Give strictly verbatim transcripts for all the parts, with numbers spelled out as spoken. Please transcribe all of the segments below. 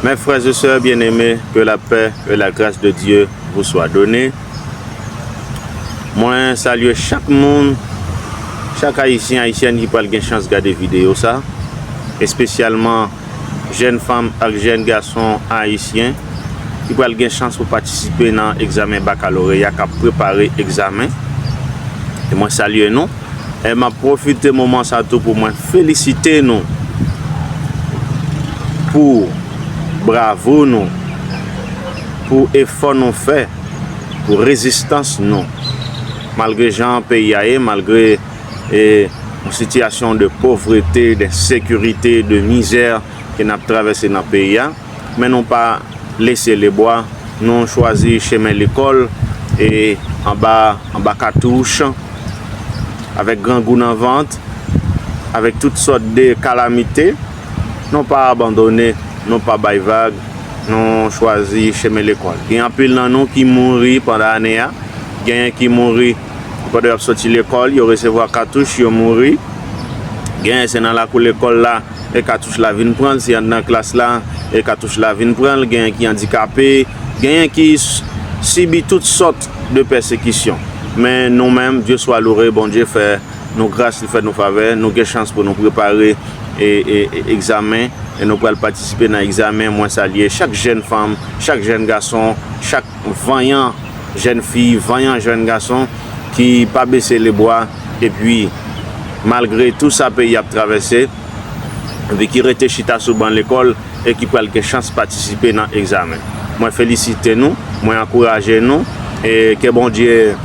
Mes frères et sœurs bien-aimés, que la paix et la grâce de Dieu vous soit donnée. Mwen salye chak moun, chak ayisyen, ayisyèn ki pral gen chans gade videyo sa, espesyalman jèn fanm ak jèn gason ayisyen ki pral gen chans pou patisipe nan egzamen bakaloreya, k ap prepare egzamen. E mwen salye nou. E m ap pwofite moman sa tou pou mwen felisite nou pou bravo nou, pou efò nou fè, pou rezistans nou. Malgre jan peyi a ye, malgre e, yon sitiyasyon de povrete, de ensekirite, de mizè ke n ap travèse nan peyi a, men nou pa lese lebwa, nou chwazi chemen lekòl e anba, anba katouch, avèk grangou nan vant, avèk tout sòt de kalamite, nou pa abandone, nou pa bay vag, nou chwazi chemen lekòl. Gen anpil nan nou ki mouri pandan ane a, genyen ki mouri pandan y ap soti lekòl, yo resevwa katouch, yo mouri. Genyen se nan lakou lekòl la e katouch la vin pran l, se anndan klas la e katouch la vin pran l, genyen ki andikape, genyen ki s-, sibi tout sòt de pèsekisyon. Men nou menm, Dye swa loure, Bondye fè nou gras, li fè nou favè, nou gen chans pou nou prepare e, e, e, egzamen, e nou pral patisipe nan egzamen. Mwen salye chak jèn fanm, chak jèn gason, chak vanyan jèn fi, vanyan jèn gason ki pa bese lebwa, epi malgre tou sa peyi ap travèse, epi ki rete chita sou ban lekòl e ki pral gen chans patisipe nan egzamen. Mwen felisite nou, mwen ankouraje nou, e ke Bondye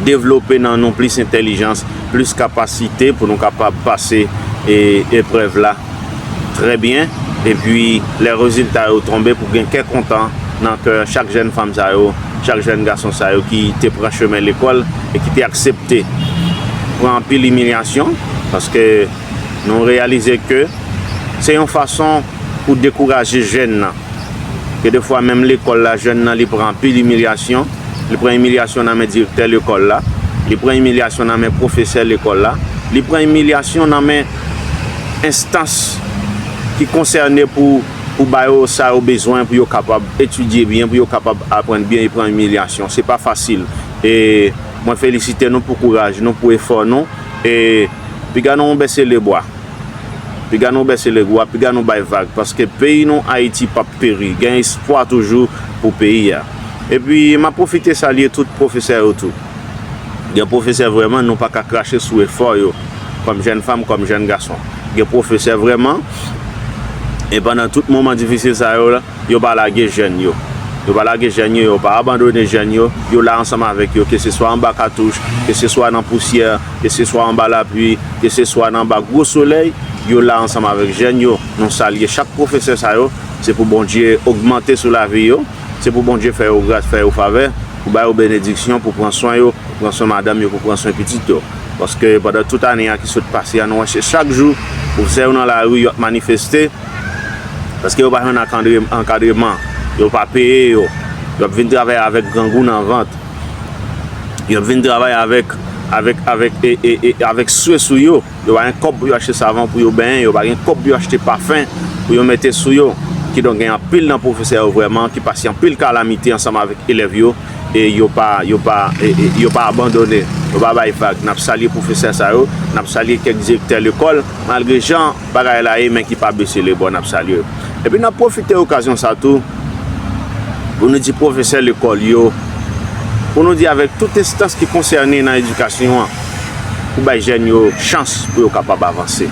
devlope nan nou plis entèlijans, plis kapasite pou nou kapab pase e, eprèv la trè byen. Epi, lè rezilta yo tonbe, pou gen kè kontan nan kè chak jèn fanm sa yo, chak jèn gason sa yo ki te pran chemen lekòl e ki te aksepte pran anpil imilyasyon, paske nou reyalize ke se yon fason pou dekouraje jèn nan. Gen defwa menm lekòl la, jèn nan li pran anpil imilyasyon, li pran imilyasyon nan men direktè lekòl la, li pran imilyasyon nan men pwofesè lekòl la, li pran imilyasyon nan men enstans ki konsène pou, pou ba yo sa yo bezwen pou yo kapab etidye byen, pou yo kapab aprann byen, li pran imilyasyon. Se pa fasil. E mwen felisite nou pou kouraj nou, pou efò nou. E piga nou bese lebwa. Piga nou bese lebwa, piga nou bay vag, paske peyi nou, Ayiti, p ap peri. Gen espwa toujou pou peyi a. Epi, m ap pwofite salye tout pwofesè yo tou. Gen pwofesè vrèman, nou pa ka krache sou efò yo, kòm jèn fanm, kòm jèn gason. Gen pwofesè vrèman, e pandan tout moman difisil sa yo la, yo pa lage jèn yo. Yo pa lage jèn yo, yo pa abandone jèn yo. Yo la ansanm avèk yo, keseswa anba katouch, keseswa nan pousyè, keseswa anba lapli, keseswa nan anba gwo solèy, yo la ansanm avèk jèn yo. Nou salye chak pwofesè sa yo. Se pou Bondye ogmante sou lavi yo. Se pou Bondye fè yo gras, fè yo favè, pou ba yo benediksyon, pou pran swen yo, pou pran swen madanm yo, pou pran swen pitit yo. Paske pandan tout ane a ki sot pase a, nou wè se chak jou, pwofesè yo nan lari, yo ap manifeste, paske yo pa jwenn ankadre-, ankadreman, yo pa peye yo, yo ap vin travay avèk grangou nan vant, yo ap vin travay avèk, avèk, avèk, e, e, e, avèk swe sou yo, yo pa gen kòb pou yo achte savon pou yo benyen, yo pa gen kòb pou yo achte pafen pou yo mete sou yo. Kidonk, gen anpil nan pwofesè yo vrèman ki pase anpil kalamite ansanm avèk elèv yo, e yo pa, yo pa, e, e, yo pa abandone, yo pa bay vag. N ap salye pwofesè sa yo, n ap salye kèk direktè lekòl, malgre jan bagay la ye, men ki pa bese lebwa, n ap salye yo. Epi n ap pwofite okazyon sa tou pou nou di pwofesè lekòl yo, pou nou di avèk tout enstans ki konsène nan edikasyon an, pou bay jèn yo chans pou yo kapab avanse.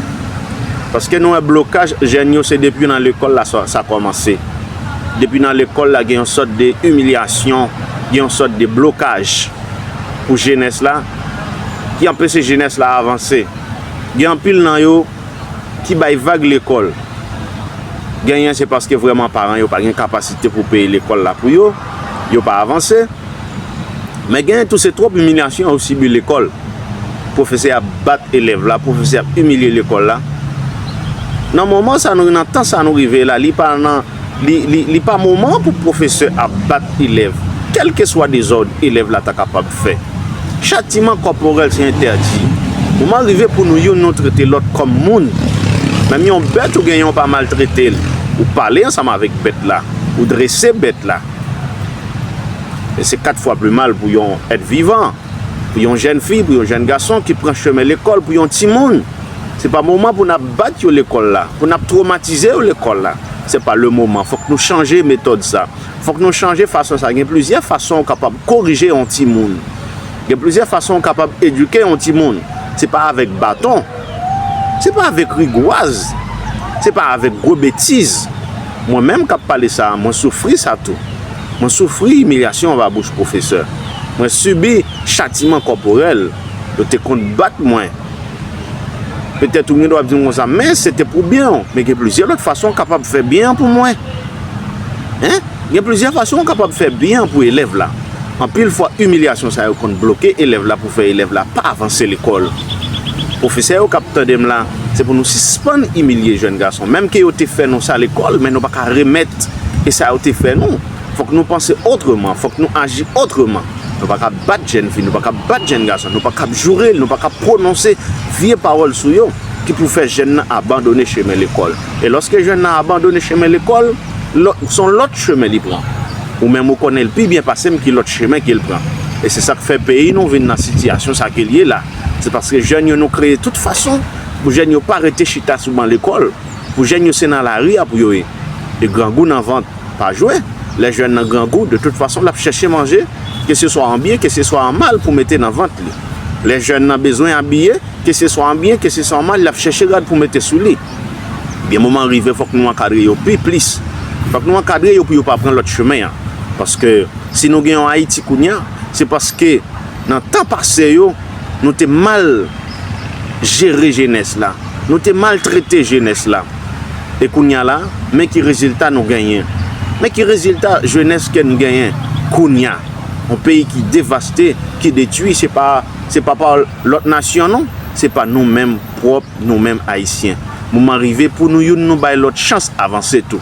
Paske nou wè blokaj jèn yo, se depi nan lekòl la sa, sa kòmanse. Depi nan lekòl la, gen yon sòt de imilyasyon, gen yon sòt de blokaj pou jenès la, ki anpeche jenès la avanse. Gen anpil nan yo ki bay vag lekòl. Genyen se paske vrèman paran yo pa gen kapasite pou peye lekòl la pou yo, yo pa avanse. Men genyen tou se twòp imilyasyon yo sibi lekòl. Pwofesè ap bat elèv la, pwofesè ap imilye lekòl la. Nan moman sa nou, nan tan sa nou rive la, li pa nan, li, li, li pa moman pou pwofesè ap bat elèv, kèlkeswa dezòd elèv la ta kapab fè. Chatiman kòporèl se entèdi. Moman rive pou nou youn nou trete lòt kòm moun. Menm yon bèt ou genyen, ou pa maltrete l. Ou pale ansanm avèk bèt la, ou drese bèt la. E se kat fwa pli mal pou yon èt vivan, pou yon jèn fi, pou yon jèn gason ki pran chemen lekòl, pou yon timoun. Se pa moman pou n ap bat yo lekòl la, pou n ap twomatize yo lekòl la. Se pa le moman. Fòk nou chanje metòd sa. Fòk nou chanje fason sa. Gen plizyè fason ou kapab korije yon timoun. Gen plizyè fason ou kapab edike yon timoun. Se pa avèk baton. Se pa avèk rigwaz. Se pa avèk gwo betiz. Mwen menm k ap pale sa a, mwen soufri sa tou. Mwen soufri imilyasyon anba bouch pwofesè. Mwen sibi chatiman kòporèl. Yo te konn bat mwen. Petèt ou gen dwa ap di m konsa, men se te pou byen w. Men gen plizyè lòt fason w kapab fè byen an pou mwen. Hein? Gen plizyè fason w kapab fè byen an pou elèv la. Anpil fwa, imilyasyon sa yo konn bloke elèv la pou fè elèv la pa avanse lekòl. Pwofesè yo k ap tande m la, se pou nou sispann imilye jèn gason. Menm ke yo te fè nou sa lekòl, men nou pa ka remèt e sa yo te fè nou. Fòk nou panse otreman, fòk nou aji otreman. Nou pa ka bat jèn fi, nou pa ka bat jèn gason, nou pa ka joure l, nou pa ka pwononse vye pawòl sou yo ki pou fè jèn nan abandone chemen lekòl. E lòske jèn nan abandone chemen lekòl, lò- se yon lòt chemen li pran. Ou menm ou konnen l pi byen pase m ki lòt chemen ke l pran. E se sa k fè peyi nou vin nan sitiyasyon sa ke l ye la. Se paske jèn yo nou kreye tout fason pou jèn yo pa rete chita sou ban lekòl, pou jèn yo se nan lari a pou yo ye. E grangou nan vant pa jwe. Lè jèn nan grangou, de tout fason, l ap chèche manje, keseswa an byen, keseswa an mal pou mete nan vant li. Lè jèn nan bezwen abiye, keseswa an byen, keseswa an mal, l ap chèche rad pou mete sou li. Gen moman rive, fòk nou ankadre yo pi plis. Fòk nou ankadre yo pou yo pa pran lòt chemen an. Paske si nou gen yon Ayiti kounye a, se paske nan tan pase yo, nou te mal jere jenès la. Nou te maltrete jenès la. E kounye a la, men ki rezilta nou genyen. Men ki rezilta jenès ke n genyen kounye a. Yon peyi ki devaste, ki detwi, se pa, se pa pa lòt nasyon non, se pa nou menm pwòp nou menm Ayisyen. Moman rive pou nou youn nou bay lòt chans avanse tou.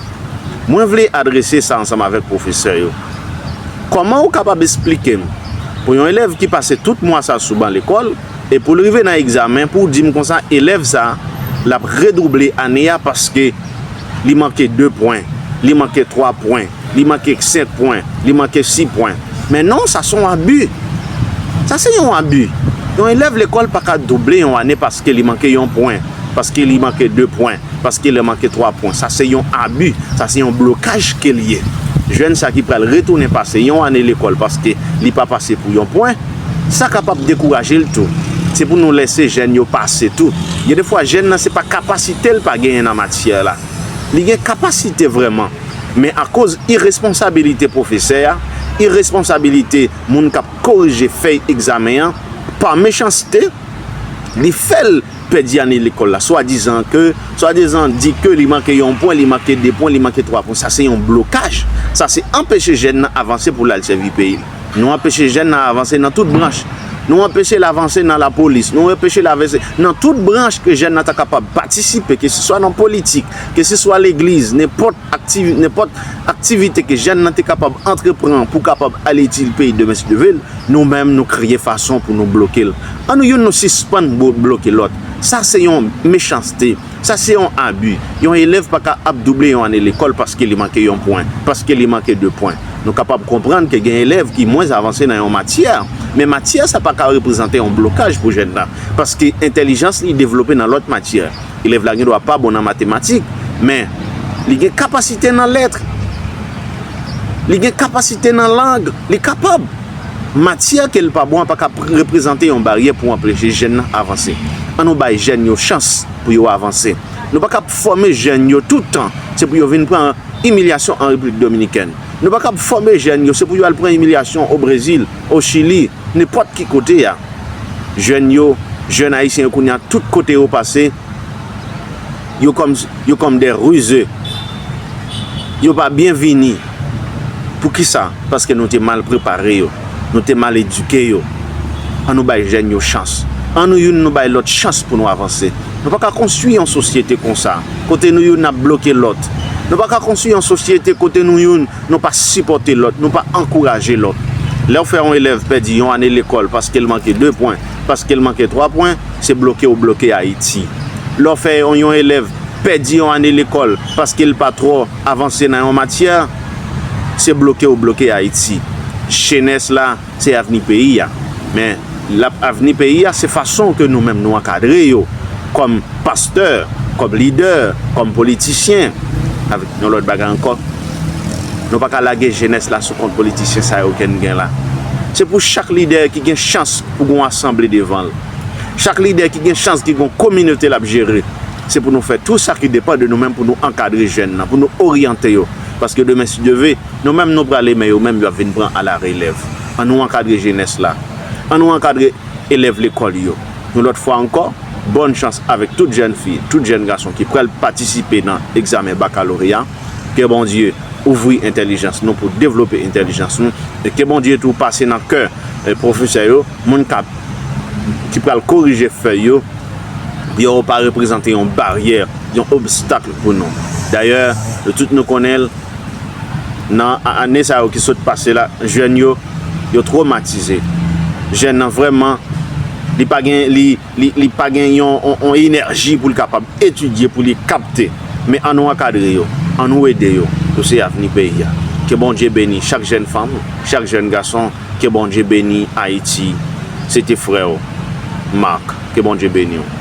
Mwen vle adrese sa ansanm avèk pwofesè yo. Kòman ou kapab esplike m, pou yon elèv ki pase tout mwa sa sou ban lekòl, e pou l rive nan egzamen, pou w di m konsa, elèv sa, l ap redouble ane a paske li manke de pwen, li manke twa pwen, li manke senk pwen, li manke sis pwen. Men non, sa se yon abi. Sa se yon abi. Yon elèv lekòl pa ka double yon ane paske li manke yon pwen, paske li manke de pwen, paske li manke twa pwen. Sa se yon abi. Sa se yon blokaj ke l ye. Jèn sa ki pral retounen pase yon ane lekòl paske li pa pase pou yon pwen, sa kapab dekouraje l tou. Se pou nou lèse jèn yo pase tou. Gen de fwa, jèn nan se pa kapasite l pa genyen nan matyè la. Li gen kapasite vrèman. Men akoz iresponsabilite pwofesè a, iresponsabilite moun k ap korije fèy egzamen an, pa mechanste, li fè l pèdi ane lekòl la. Swadizan ke, swadizan di ke li manke yon pwen, li manke de pwen, li manke twa pwen. Sa se yon blokaj. Sa se anpeche jèn nan avanse pou l al sèvi peyi l. Nou anpeche jèn nan avanse nan tout branch. Nou anpeche l avanse nan lapolis. Nou anpeche l avanse nan tout branch ke jèn nan ta kapab patisipe, keseswa nan politik, keseswa legliz, nenpòt aktivi-, nenpòt aktivite ke jèn nan te kapab antreprann pou kapab al itil peyi demen si Dye vle l, nou menm nou kreye fason pou nou bloke l. An nou youn nou sispann blo-, bloke lòt. Sa se yon mechanste. Sa se yon abi. Yon elèv pa ka ap double yon ane lekòl paske li manke yon pwen, paske li manke de pwen. Nou kapab konprann ke gen elèv ki mwens avanse nan yon matyè, men matyè sa pa ka reprezante yon blokaj pou jèn nan, paske entèlijans li devlope nan lòt matyè. Elèv la gen dwa pa bon nan matematik, men li gen kapasite nan lèt, li gen kapasite nan lang, li kapab. Matyè ke l pa bon an pa ka reprezante yon baryè pou anpeche jèn nan avanse. An nou bay jèn yo chans pou yo avanse. Nou pa ka ap fòme jèn yo tout tan, se pou yo vin pran imilyasyon an Repiblik Dominikèn. Nou pa ka ap fòme jèn yo, se pou yo al pran imilyasyon o Brezil, o Chili, nenpòt ki kote a. Jèn yo, jèn ayisyen yo kounye a, tout kote yo pase, yo kòm, yo kòm de rize. Yo pa byenvini. Poukisa? Paske nou te mal prepare yo. Nou te mal edike yo. An nou bay jèn yo chans. An nou youn nou bay lòt chans pou nou avanse. Nou pa ka konstwi yon sosyete konsa, kote nou youn n ap bloke lòt. Nou pa ka konstwi yon sosyete kote nou youn nou pa sipòte lòt, nou pa ankouraje lòt. Lè w fè yon elèv pèdi yon ane lekòl paske l manke de pwen, paske l manke twa pwen, se bloke w bloke Ayiti. Lè w fè yon, yon elèv pèdi yon ane lekòl paske l pa twò avanse nan yon matyè, se bloke ou bloke Ayiti. Jenès la, se avni peyi a. Men, l ap avni peyi a, se fason ke nou menm nou ankadre yo, kòm pastè, kòm lidè, kòm politisyen. Avèk yon lòt bagay ankò, nou pa ka lage jenès la sou kont politisyen sa yo ke n gen la. Se pou chak lidè ki gen chans pou gen yon asanble devan l. Chak lidè ki gen chans ki gen yon kominote l ap jere. Se pou nou fè tou sa ki depann de nou menm pou nou ankadre jèn nan, pou nou oryante yo. Paske demen, si Dye ve, nou menm nou prale, men yo menm yo ap vin pran alarelèv. An nou ankadre jenès la. An nou ankadre elèv lekòl yo. Yon lòt fwa ankò, bòn chans avèk tout jèn fi, tout jèn gason ki pral patisipe nan egzamen bakaloreya. Ke Bondye ouvri entèlijans nou, pou devlope entèlijans nou. E ke Bondye tou pase nan kè, eh, pwofesè yo, moun k ap, ki pral korije fèy yo, pou yo pa reprezante yon baryè, yon obstak pou nou. Dayè, nou tout nou konnen l, nan a- ane sa yo ki sot pase la, jèn yo, yo twomatize. Jèn nan vrèman, li pa gen, li, li, li pa gen yon, yon, yon enèji pou l kapab etidye, pou li kapte. Men an nou ankadre yo, an nou ede yo, pou se avni peyi a. Ke Bondye beni chak jèn fanm, chak jèn gason, ke Bondye beni Ayiti. Se te frè w, Marc. Ke Bondye beni w.